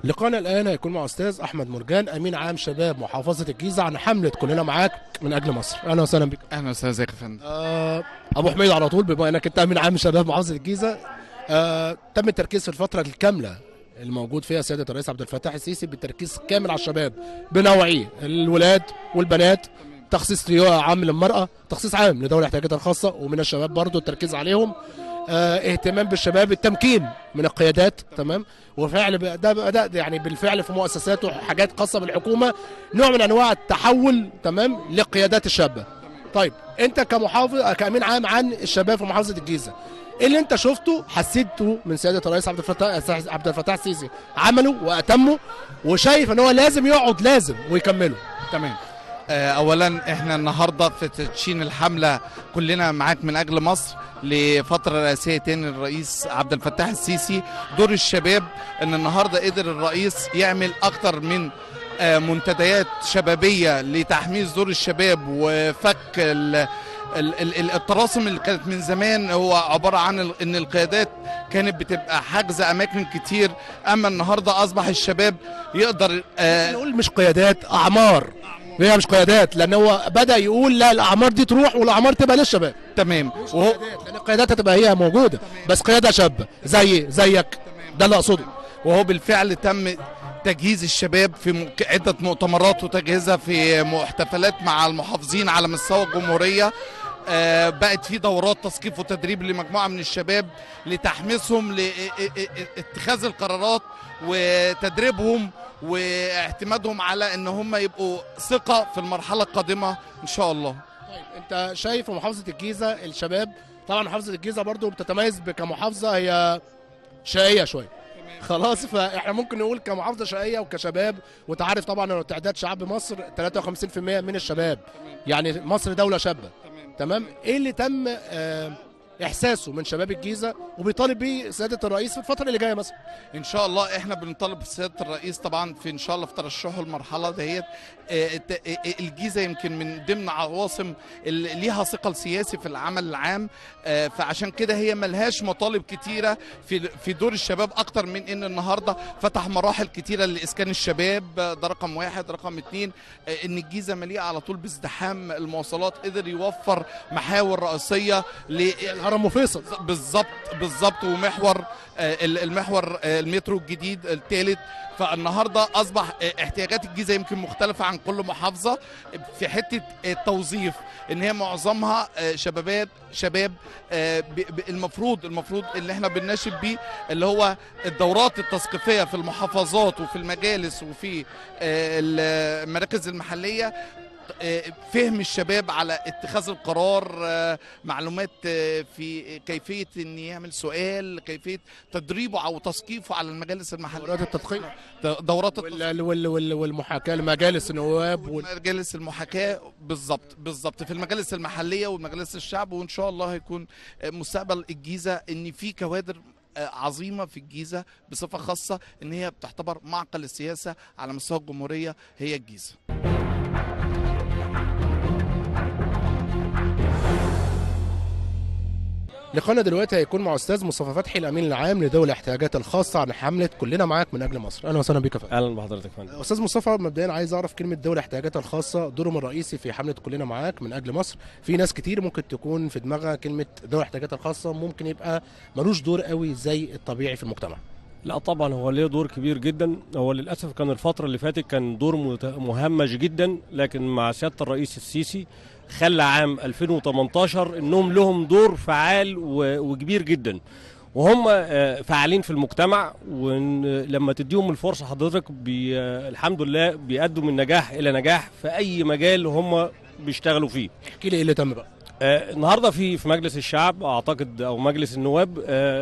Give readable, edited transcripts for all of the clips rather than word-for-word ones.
لقانا الآن هيكون مع أستاذ أحمد مرجان، أمين عام شباب محافظة الجيزة، عن حملة كلنا معاك من أجل مصر. أهلا وسهلا بك. أهلا وسهلا، ازيك يا فندم؟ أبو حميد على طول، بما أنك أنت أمين عام شباب محافظة الجيزة، تم التركيز في الفترة الكاملة الموجود فيها سيادة الرئيس عبد الفتاح السيسي بالتركيز كامل على الشباب بنوعيه، الولاد والبنات، تخصيص عام للمرأة، تخصيص عام لذوي الاحتياجات الخاصة، ومن الشباب برضو التركيز عليهم، اهتمام بالشباب، التمكين من القيادات، تمام، وفعل ده بدأ يعني بالفعل في مؤسسات وحاجات خاصة بالحكومة، نوع من انواع التحول، تمام، للقيادات الشابة. طيب انت كمحافظ، كأمين عام عن الشباب في محافظة الجيزة، ايه اللي انت شفته حسيته من سيادة الرئيس عبد الفتاح السيسي عمله واتمه، وشايف ان هو لازم يقعد لازم ويكمله؟ تمام. اولا احنا النهارده في تدشين الحملة كلنا معاك من اجل مصر لفترة رئاسيه تاني للرئيس عبد الفتاح السيسي. دور الشباب ان النهارده قدر الرئيس يعمل اكتر من منتديات شبابية لتحميس دور الشباب وفك الطلاسم اللي كانت من زمان، هو عبارة عن ان القيادات كانت بتبقى حاجزه اماكن كتير، اما النهارده اصبح الشباب يقدر نقول مش قيادات، اعمار، هي مش قيادات، لان هو بدا يقول لا الاعمار دي تروح والاعمار تبقى للشباب. تمام، وهو لان القيادات هتبقى هي موجودة، بس قيادة شابه زيك، ده اللي اقصده. وهو بالفعل تم تجهيز الشباب في عده مؤتمرات وتجهيزها في احتفالات مع المحافظين على مستوى الجمهورية. بقت في دورات تثقيف وتدريب لمجموعة من الشباب لتحميسهم لاتخاذ القرارات وتدريبهم واعتمادهم على ان هم يبقوا ثقة في المرحلة القادمة ان شاء الله. طيب انت شايف في محافظة الجيزة الشباب، طبعا محافظة الجيزة برضو بتتميز كمحافظه هي شقيه شوية، خلاص، فاحنا ممكن نقول كمحافظه شقيه وكشباب، وتعرف طبعا ان تعداد شعب مصر 53% من الشباب، يعني مصر دولة شابه. تمام. ايه اللي تم احساسه من شباب الجيزة وبيطالب بيه سيادة الرئيس في الفترة اللي جاية مثلا؟ ان شاء الله احنا بنطالب سيادة الرئيس طبعا في ان شاء الله في ترشحه المرحلة دهيت. الجيزة يمكن من ضمن عواصم اللي ليها ثقل سياسي في العمل العام، فعشان كده هي ملهاش مطالب كتيرة في دور الشباب اكتر من ان النهارده فتح مراحل كتيرة لاسكان الشباب، ده رقم واحد. رقم اتنين، ان الجيزة مليئة على طول بازدحام المواصلات، قدر يوفر محاور رئيسية الهرم وفيصل. بالظبط بالظبط، ومحور المحور المترو الجديد الثالث. فالنهارده اصبح احتياجات الجيزة يمكن مختلفة عن كل محافظة في حتة التوظيف، ان هي معظمها شباب. المفروض اللي احنا بنناشد بيه اللي هو الدورات التثقيفيه في المحافظات وفي المجالس وفي المراكز المحلية، فهم الشباب على اتخاذ القرار، معلومات في كيفية ان يعمل سؤال، كيفية تدريبه او تثقيفه على المجالس المحلية، دورات التدقيق، دورات والمحاكاة لمجالس النواب ومجالس المحاكاة. بالظبط بالظبط، في المجالس المحلية ومجالس الشعب. وان شاء الله هيكون مستقبل الجيزة ان في كوادر عظيمة في الجيزة بصفة خاصة، ان هي بتعتبر معقل السياسة على مستوى الجمهورية هي الجيزة. لقانا دلوقتي هيكون مع استاذ مصطفى فتحي، الامين العام لذوي الاحتياجات الخاصة، عن حمله كلنا معاك من اجل مصر. اهلا وسهلا بك يا فندم. اهلا بحضرتك يا فندم. استاذ مصطفى، مبدئيا عايز اعرف كلمة ذوي الاحتياجات الخاصة، دورهم الرئيسي في حمله كلنا معاك من اجل مصر. في ناس كتير ممكن تكون في دماغها كلمة ذوي الاحتياجات الخاصة ممكن يبقى ملوش دور قوي زي الطبيعي في المجتمع. لا طبعا هو ليه دور كبير جدا. هو للاسف كان الفترة اللي فاتت كان دور مهمش جدا، لكن مع سيادة الرئيس السيسي خلى عام 2018 انهم لهم دور فعال وكبير جدا، وهم فعالين في المجتمع، ولما تديهم الفرصة حضرتك الحمد لله بيأدوا من نجاح الى نجاح في اي مجال هم بيشتغلوا فيه. احكي لي ايه اللي تم بقى؟ النهارده في مجلس الشعب اعتقد او مجلس النواب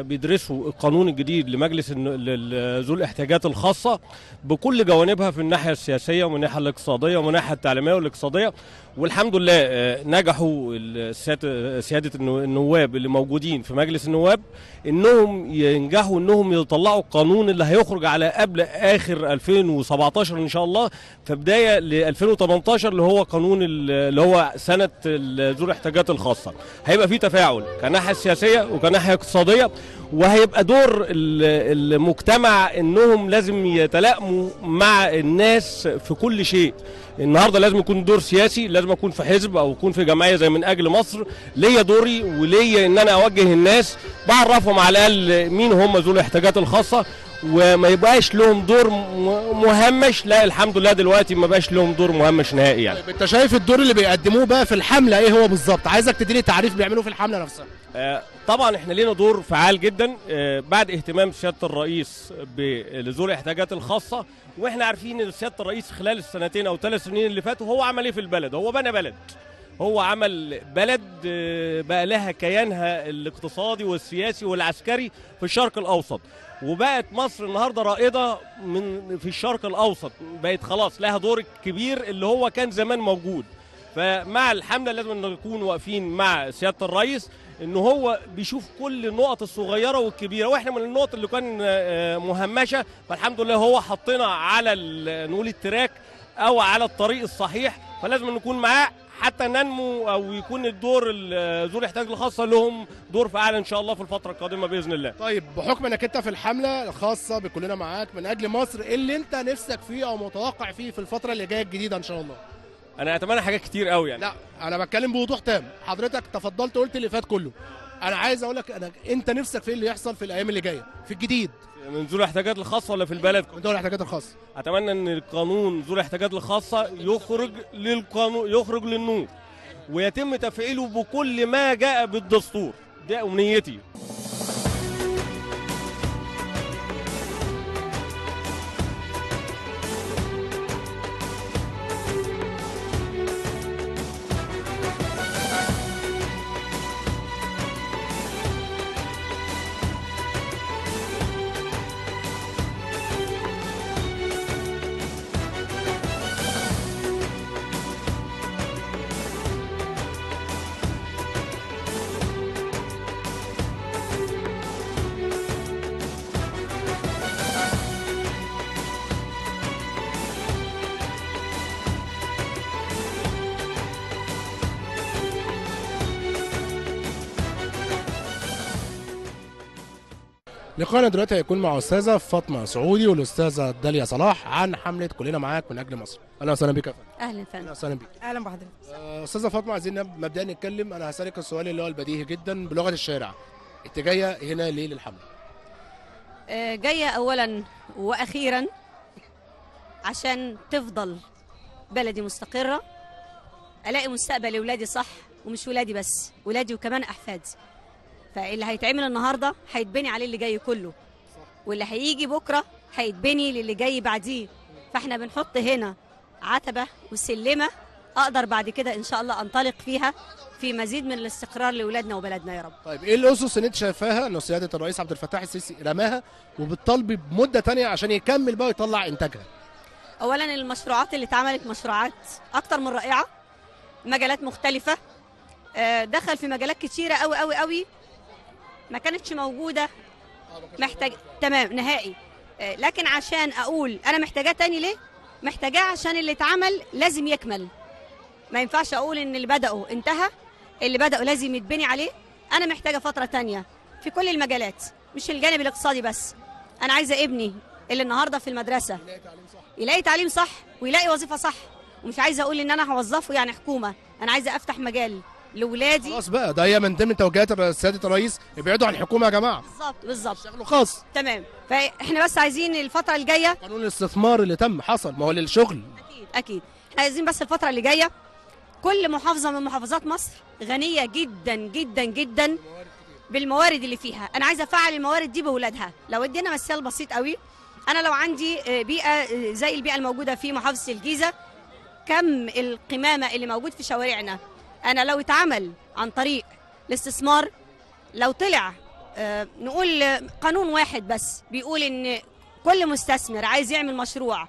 بيدرسوا القانون الجديد لمجلس ذو الاحتياجات الخاصة بكل جوانبها، في الناحية السياسية ومن الناحية الاقتصادية ومن الناحية التعليمية والاقتصادية، والحمد لله نجحوا سيادة النواب اللي موجودين في مجلس النواب انهم ينجحوا انهم يطلعوا القانون اللي هيخرج على قبل اخر 2017 ان شاء الله، في بداية ل 2018 اللي هو قانون اللي هو سنة ذو الاحتياجات الاحتياجات الخاصة. هيبقى في تفاعل كناحيه سياسية وكناحيه اقتصادية، وهيبقى دور المجتمع انهم لازم يتلائموا مع الناس في كل شيء. النهارده لازم يكون دور سياسي، لازم اكون في حزب او اكون في جمعية زي من اجل مصر، ليا دوري وليا ان انا اوجه الناس، بعرفهم على الاقل مين هم ذو الاحتياجات الخاصة، وما يبقاش لهم دور مهمش. لا الحمد لله دلوقتي ما بقاش لهم دور مهمش نهائي يعني. طيب انت شايف الدور اللي بيقدموه بقى في الحملة ايه هو بالظبط؟ عايزك تديني تعريف بيعملوه في الحملة نفسها. طبعا احنا لينا دور فعال جدا بعد اهتمام سيادة الرئيس بذوي الاحتياجات الخاصة، واحنا عارفين ان سيادة الرئيس خلال السنتين او 3 سنين اللي فاتوا هو عمل ايه في البلد. هو بنى بلد، هو عمل بلد بقى لها كيانها الاقتصادي والسياسي والعسكري في الشرق الاوسط، وبقت مصر النهارده رائدة من في الشرق الاوسط، بقت خلاص لها دور كبير اللي هو كان زمان موجود. فمع الحملة لازم نكون واقفين مع سيادة الرئيس، ان هو بيشوف كل النقط الصغيرة والكبيرة، واحنا من النقط اللي كان مهمشه، فالحمد لله هو حطينا على نقول التراك او على الطريق الصحيح، فلازم نكون معاه حتى ننمو او يكون الدور ذو الاحتياجات الخاصة لهم دور فعال ان شاء الله في الفترة القادمة باذن الله. طيب بحكم انك انت في الحملة الخاصة بكلنا معاك من اجل مصر، ايه اللي انت نفسك فيه او متوقع فيه في الفترة اللي جاية الجديدة ان شاء الله؟ انا اتمنى حاجات كتير قوي يعني. لا انا بتكلم بوضوح تام، حضرتك تفضلت قلت اللي فات كله، انا عايز اقول لك انا انت نفسك في ايه اللي يحصل في الايام اللي جاية في الجديد من ذوي الاحتياجات الخاصة ولا في البلد؟ من ذوي الاحتياجات الخاصة. اتمنى ان القانون ذوي الاحتياجات الخاصة يخرج للقانون، يخرج للنور ويتم تفعيله بكل ما جاء بالدستور، ده امنيتي. لقاءنا دلوقتي هيكون مع استاذه فاطمة سعودي والاستاذه داليا صلاح عن حمله كلنا معاك من اجل مصر. اهلا وسهلا بك يا فندم. اهلا فندم. اهلا وسهلا بك. اهلا بحضرتك. استاذه فاطمة، عايزين مبدئيا نتكلم، انا هسالك السؤال اللي هو البديهي جدا بلغه الشارع، انت جاية هنا ليه للحملة؟ جاية اولا واخيرا عشان تفضل بلدي مستقره، الاقي مستقبل لاولادي صح، ومش ولادي بس، ولادي وكمان احفادي. فاللي هيتعمل النهارده هيتبني عليه اللي جاي كله، واللي هيجي بكره هيتبني للي جاي بعديه. فاحنا بنحط هنا عتبة وسلمه اقدر بعد كده ان شاء الله انطلق فيها في مزيد من الاستقرار لاولادنا وبلدنا يا رب. طيب ايه الاسس اللي انت شايفاها ان سيادة الرئيس عبد الفتاح السيسي رماها وبتطالبي بمدة ثانية عشان يكمل بقى ويطلع انتاجها؟ اولا المشروعات اللي اتعملت مشروعات اكتر من رائعة، مجالات مختلفة، دخل في مجالات كتيرة قوي قوي قوي ما كانتش موجودة، محتاج تمام نهائي. لكن عشان اقول انا محتاجاه تاني ليه؟ محتاجاه عشان اللي اتعمل لازم يكمل، ما ينفعش اقول ان اللي بدأوا انتهى، اللي بدأوا لازم يتبني عليه. انا محتاجه فترة تانية في كل المجالات، مش الجانب الاقتصادي بس. انا عايزه ابني اللي النهارده في المدرسة يلاقي تعليم صح ويلاقي وظيفة صح، ومش عايزه اقول ان انا هوظفه يعني حكومة، انا عايزه افتح مجال لولادي. خلاص بقى، ده هي من ضمن توجيهات سيادة الرئيس، ابعدوا عن الحكومة يا جماعة. بالظبط بالظبط، شغله خاص. تمام، فاحنا بس عايزين الفترة الجاية قانون الاستثمار اللي تم حصل، ما هو للشغل. اكيد اكيد، احنا عايزين بس الفترة اللي جاية كل محافظة من محافظات مصر غنية جدا جدا جدا بالموارد اللي فيها، انا عايزه افعل الموارد دي باولادها. لو ادينا مثال بسيط قوي، انا لو عندي بيئة زي البيئة الموجودة في محافظة الجيزة، كم القمامة اللي موجود في شوارعنا، انا لو اتعمل عن طريق الاستثمار، لو طلع نقول قانون واحد بس بيقول ان كل مستثمر عايز يعمل مشروع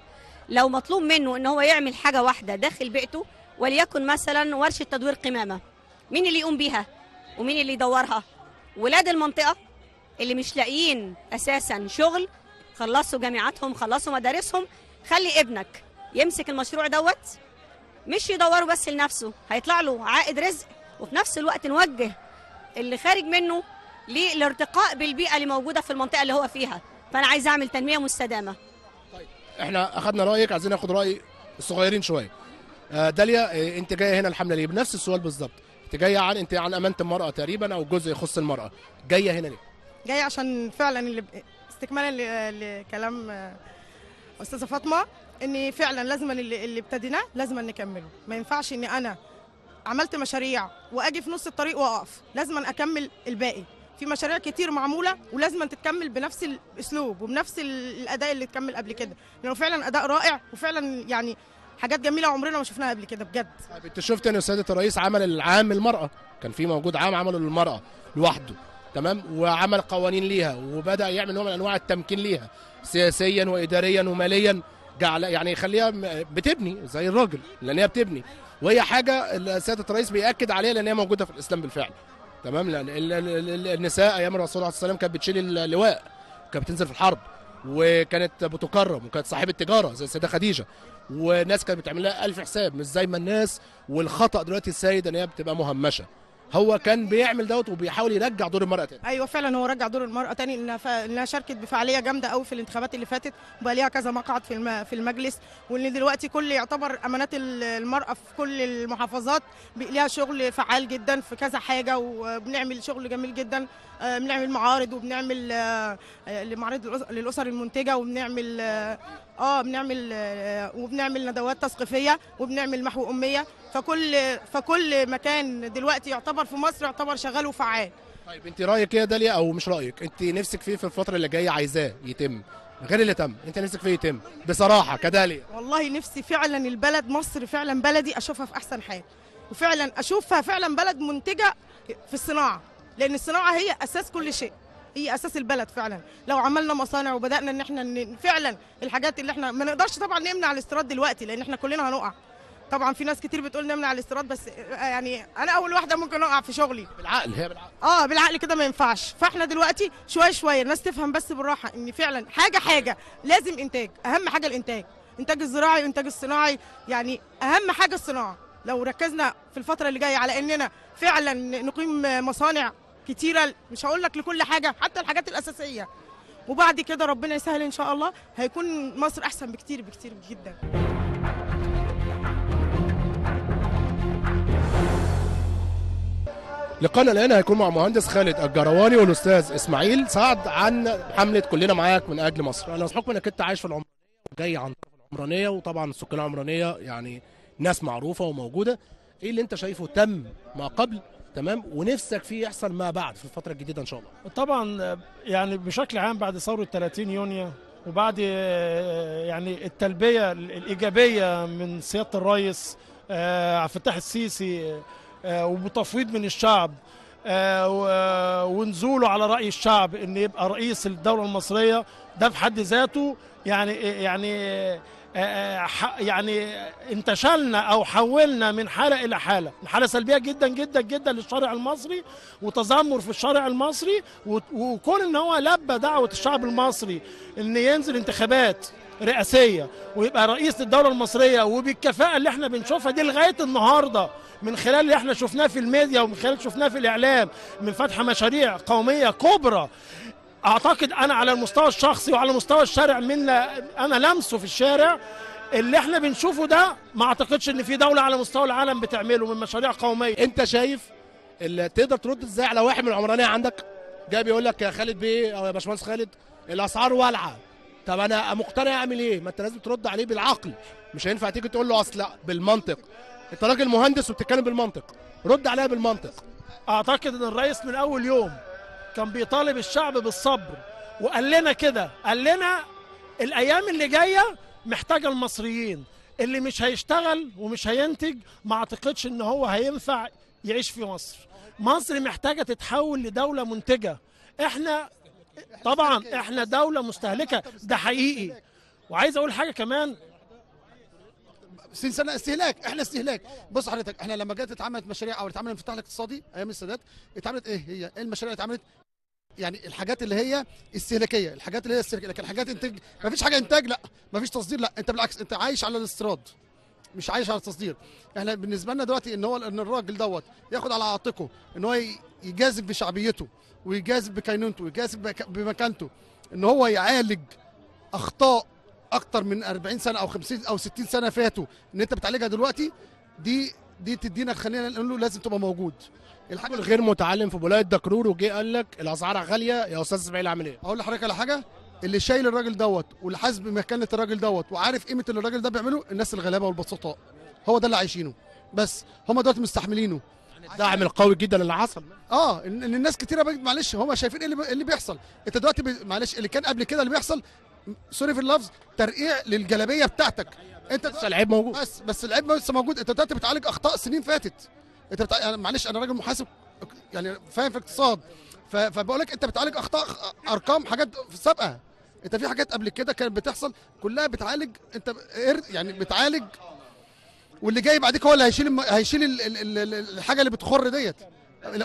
لو مطلوب منه ان هو يعمل حاجة واحدة داخل بيئته، وليكن مثلا ورشه تدوير قمامه، مين اللي يقوم بيها ومين اللي يدورها؟ ولاد المنطقة اللي مش لاقيين اساسا شغل، خلصوا جامعاتهم خلصوا مدارسهم، خلي ابنك يمسك المشروع دوت، مش يدوره بس لنفسه، هيطلع له عائد رزق وفي نفس الوقت نوجه اللي خارج منه للارتقاء بالبيئة اللي موجودة في المنطقة اللي هو فيها. فانا عايزه اعمل تنمية مستدامة. طيب احنا اخذنا رايك، عايزين ناخد راي الصغيرين شوية. داليا، انت جاية هنا الحملة ليه؟ بنفس السؤال بالظبط، انت جاية عن انت عن امانه المراة تقريبا او جزء يخص المراة، جاية هنا ليه؟ جاية عشان فعلا اللي استكمالا لكلام استاذه فاطمة، ان فعلا لازم اللي ابتديناه لازم نكمله. ما ينفعش ان انا عملت مشاريع واجي في نص الطريق واقف، لازم اكمل الباقي. في مشاريع كتير معمولة ولازم تتكمل بنفس الاسلوب وبنفس الاداء اللي اتكمل قبل كده، لانه فعلا اداء رائع وفعلا يعني حاجات جميلة عمرنا ما شفناها قبل كده بجد. طيب انت شفت ان سيادة الرئيس عمل العام للمراة، كان في موجود عام عمله للمراة لوحده، تمام، وعمل قوانين ليها وبدا يعمل نوع من انواع التمكين ليها سياسيا واداريا وماليا، جعل يعني يخليها بتبني زي الراجل، لان هي بتبني، وهي حاجة سيادة الرئيس بياكد عليها لان هي موجودة في الاسلام بالفعل، تمام. لان النساء ايام الرسول عليه الصلاة والسلام كانت بتشيل اللواء، كانت بتنزل في الحرب، وكانت بتكرم، وكانت صاحبه تجارة زي السيدة خديجة، والناس كانت بتعمل لها الف حساب، مش زي ما الناس والخطا دلوقتي السيد ان هي بتبقى مهمشه. هو كان بيعمل دوت وبيحاول يرجع دور المرأة تاني. ايوه فعلا هو رجع دور المرأة تاني، انها شاركت بفعالية جامدة قوي في الانتخابات اللي فاتت، وبقى ليها كذا مقعد في المجلس، وان دلوقتي كل يعتبر امانات المرأة في كل المحافظات ليها شغل فعال جدا في كذا حاجة، وبنعمل شغل جميل جدا، بنعمل معارض وبنعمل معارض للأسر المنتجة، وبنعمل بنعمل وبنعمل ندوات تثقيفية، وبنعمل محو أمية، فكل مكان دلوقتي يعتبر في مصر يعتبر شغال وفعال. طيب انت رايك ايه يا داليا، او مش رايك، انت نفسك فيه في الفترة اللي جاية عايزاه يتم غير اللي تم، انت نفسك فيه يتم بصراحة كداليا؟ والله نفسي فعلا البلد مصر فعلا بلدي اشوفها في احسن حال، وفعلا اشوفها فعلا بلد منتجه في الصناعة، لان الصناعة هي اساس كل شيء، هي اساس البلد فعلا. لو عملنا مصانع وبدانا ان احنا فعلا الحاجات اللي احنا ما نقدرش طبعا نمنع الاستيراد دلوقتي لان احنا كلنا هنقع. طبعا في ناس كتير بتقول نمنع الاستيراد، بس يعني انا اول واحدة ممكن اقع في شغلي. بالعقل، هي بالعقل. بالعقل كده ما ينفعش. فاحنا دلوقتي شوية شوية الناس تفهم بس بالراحة ان فعلا حاجة لازم انتاج، اهم حاجة الانتاج، انتاج الزراعي وانتاج الصناعي، يعني اهم حاجة الصناعة. لو ركزنا في الفترة اللي جاية على اننا فعلا نقيم مصانع كتيرة، مش هقول لك لكل حاجة، حتى الحاجات الاساسية، وبعد كده ربنا يسهل ان شاء الله هيكون مصر احسن بكتير بكتير جدا. لقانا الان هيكون مع مهندس خالد الجرواني والاستاذ اسماعيل سعد عن حمله كلنا معاك من اجل مصر. انا بحكم انك انت عايش في العمرانية وجاي عن العمرانية، وطبعا السكان العمرانية يعني ناس معروفة وموجودة، ايه اللي انت شايفه تم ما قبل، تمام، ونفسك فيه يحصل ما بعد في الفترة الجديدة ان شاء الله؟ طبعا يعني بشكل عام بعد ثورة 30 يونيو وبعد يعني التلبية الايجابية من سيادة الرئيس عبد الفتاح السيسي وبتفويض من الشعب ونزوله على رأي الشعب ان يبقى رئيس الدولة المصرية، ده في حد ذاته يعني يعني يعني انتشلنا او حولنا من حالة الى حالة، من حالة سلبية جدا جدا جدا للشارع المصري وتذمر في الشارع المصري، وكون ان هو لبى دعوة الشعب المصري ان ينزل انتخابات رئاسية ويبقى رئيس الدولة المصرية، وبالكفاءة اللي احنا بنشوفها دي لغاية النهاردة من خلال اللي احنا شفناه في الميديا ومن خلال شفناه في الإعلام من فتح مشاريع قومية كبرى. أعتقد أنا على المستوى الشخصي وعلى مستوى الشارع منا أنا لمسه في الشارع اللي احنا بنشوفه ده، ما أعتقدش إن في دولة على مستوى العالم بتعمله من مشاريع قومية. أنت شايف اللي تقدر ترد إزاي على واحد من العمرانية عندك جاي بيقول لك يا خالد بيه أو يا باشمهندس خالد الأسعار والعة، طب انا مقتنع اعمل ايه؟ ما انت لازم ترد عليه بالعقل، مش هينفع تيجي تقول له اصل بالمنطق، انت راجل مهندس وبتتكلم بالمنطق، رد عليها بالمنطق. اعتقد ان الرئيس من اول يوم كان بيطالب الشعب بالصبر، وقال لنا كده، قال لنا الايام اللي جاية محتاجه المصريين، اللي مش هيشتغل ومش هينتج ما اعتقدش ان هو هينفع يعيش في مصر. مصر محتاجه تتحول لدولة منتجه. احنا طبعا احنا دولة مستهلكة، ده حقيقي. وعايز اقول حاجة كمان، 60 سنة استهلاك، احنا استهلاك. بص حضرتك، احنا لما جت اتعملت مشاريع او اتعمل الانفتاح الاقتصادي ايام السادات، اتعملت ايه هي؟ ايه المشاريع اللي اتعملت؟ يعني الحاجات اللي هي استهلاكية، الحاجات اللي هي استهلاكية، لكن حاجات انتاج ما فيش حاجة، انتاج لا، ما فيش تصدير لا، انت بالعكس انت عايش على الاستيراد. مش عايش على التصدير. احنا بالنسبة لنا دلوقتي ان هو ان الراجل دوت ياخد على عاتقه ان هو يجازف بشعبيته ويجازف بكينونته ويجازف بمكانته، ان هو يعالج اخطاء اكتر من 40 سنة او 50 او 60 سنة فاتوا ان انت بتعالجها دلوقتي، دي تدينا، خلينا نقول له لازم تبقى موجود. الحاجة الغير متعلم في بولاية دكرور وجه قال لك الاسعار غالية يا استاذ اسماعيل، اعمل ايه؟ اقول لحضرتك على حاجة، اللي شايل الراجل دوت واللي حاسس بمكانه الراجل دوت وعارف قيمة اللي الراجل ده بيعمله، الناس الغلابة والبسطاء، هو ده اللي عايشينه، بس هم دلوقتي مستحملينه. الدعم القوي جدا اللي حصل ان الناس كتيرة، معلش هم شايفين ايه اللي بيحصل. انت دلوقتي معلش اللي كان قبل كده اللي بيحصل، sorry في اللفظ، ترقيع للجلابيه بتاعتك. انت لسه العيب موجود، بس العيب لسه موجود. انت دلوقتي بتعالج اخطاء سنين فاتت. انت يعني معلش انا راجل محاسب يعني فاهم في اقتصاد، فبقول لك انت بتعالج اخطاء، ارقام، حاجات سابقه. انت في حاجات قبل كده كانت بتحصل كلها بتعالج، انت يعني بتعالج، واللي جاي بعديك هو اللي هيشيل الحاجة اللي بتخر ديت،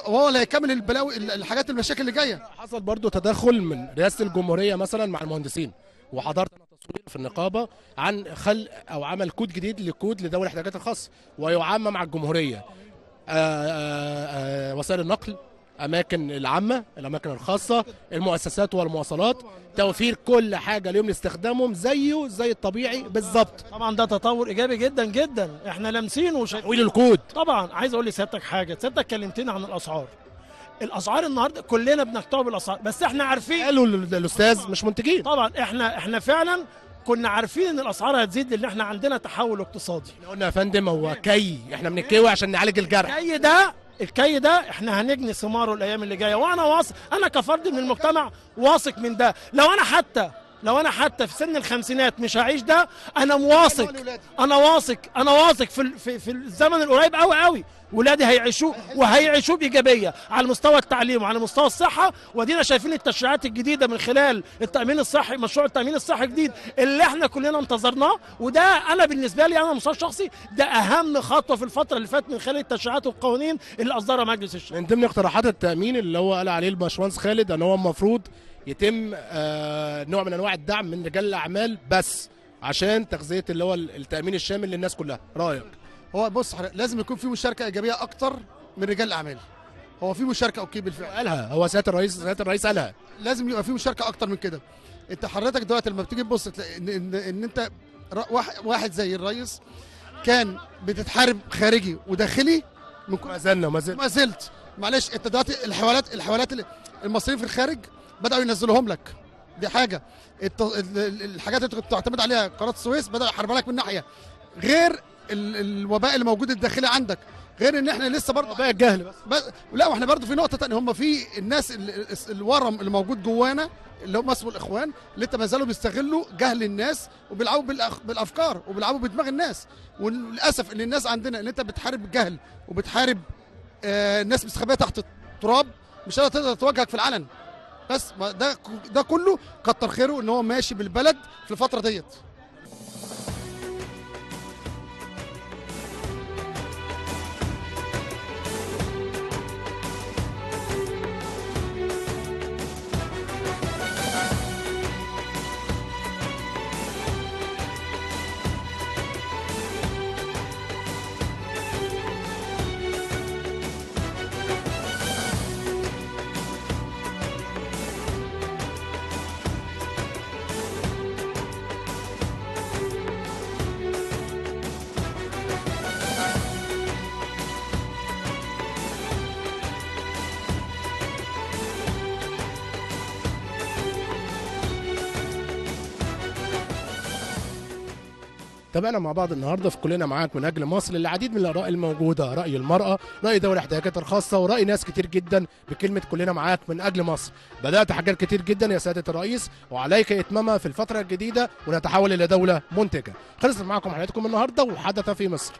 هو اللي هيكمل البلاوي، الحاجات المشاكل اللي جاية. حصل برضو تدخل من رئاسة الجمهورية مثلا مع المهندسين، وحضرت انا تصوير في النقابة عن خلق او عمل كود جديد لكود لذوي الاحتياجات الخاصة ويعمم على الجمهورية. وسائل النقل، اماكن العامة، الاماكن الخاصة، المؤسسات والمواصلات، توفير كل حاجة ليهم لاستخدامهم زيه زي الطبيعي بالظبط. طبعا ده تطور ايجابي جدا جدا، احنا لامسينه وشايفين تحويل الكود. طبعا عايز اقول لسيادتك حاجة، سيادتك كلمتنا عن الاسعار. الاسعار النهارده كلنا بنكتئب بالاسعار، بس احنا عارفين، قالوا الاستاذ مش منتجين. طبعا احنا فعلا كنا عارفين ان الاسعار هتزيد لان احنا عندنا تحول اقتصادي. احنا قلنا يا فندم هو كي، احنا بنكوي عشان نعالج الجرح. الكي ده احنا هنجني ثماره الايام اللي جاية، وانا واثق، انا كفرد من المجتمع واثق من ده. لو انا حتى في سن الخمسينات مش هعيش ده، انا واثق، انا واثق في الزمن القريب قوي قوي ولادي هيعيشوه، وهيعيشوه بايجابية على مستوى التعليم وعلى مستوى الصحة. ودينا شايفين التشريعات الجديدة من خلال التامين الصحي، مشروع التامين الصحي الجديد اللي احنا كلنا انتظرناه، وده انا بالنسبة لي انا مستوى شخصي ده اهم خطوة في الفترة اللي فاتت من خلال التشريعات والقوانين اللي اصدرها مجلس الشعب. من ضمن اقتراحات التامين اللي هو قال عليه الباشمهندس خالد ان هو المفروض يتم نوع من انواع الدعم من رجال الاعمال بس عشان تغذية اللي هو التامين الشامل للناس كلها. رايك؟ هو بص، لازم يكون في مشاركة ايجابية اكتر من رجال الاعمال. هو في مشاركة okay بالفعل قالها هو سيادة الرئيس، قالها، لازم يبقى في مشاركة اكتر من كده. انت حضرتك دلوقتي لما بتيجي تبص تلاقي ان انت واحد زي الرئيس كان بتتحارب خارجي وداخلي من ما زلت. معلش انت دلوقتي الحوالات المصريين في الخارج بدأوا ينزلوهم لك، دي حاجة. الحاجات اللي كنت بتعتمد عليها قناة السويس بدأوا يحاربها لك من ناحية، غير الوباء اللي موجود الداخلي عندك، غير ان احنا لسه برضه وباء الجهل بس لا، واحنا برضه في نقطة ثانية، هم في الناس الورم اللي موجود جوانا اللي هم اسمه الاخوان، اللي انت ما زالوا بيستغلوا جهل الناس وبيلعبوا بالافكار وبيلعبوا بدماغ الناس. وللاسف ان الناس عندنا ان انت بتحارب الجهل وبتحارب ناس مستخبيه تحت التراب، مش قادرة تقدر تواجهك في العلن. بس ده كله كتر خيره ان هو ماشي بالبلد في الفترة ديت. تابعنا مع بعض النهارده في كلنا معاك من اجل مصر العديد من الاراء الموجودة، راي المراة، راي ذوي الاحتياجات الخاصة، وراي ناس كتير جدا بكلمه كلنا معاك من اجل مصر. بدات حاجات كتير جدا يا سيادة الرئيس، وعليك اتمامها في الفترة الجديدة ونتحول الى دولة منتجه. خلصت معاكم حلقتكم النهارده وحدث في مصر.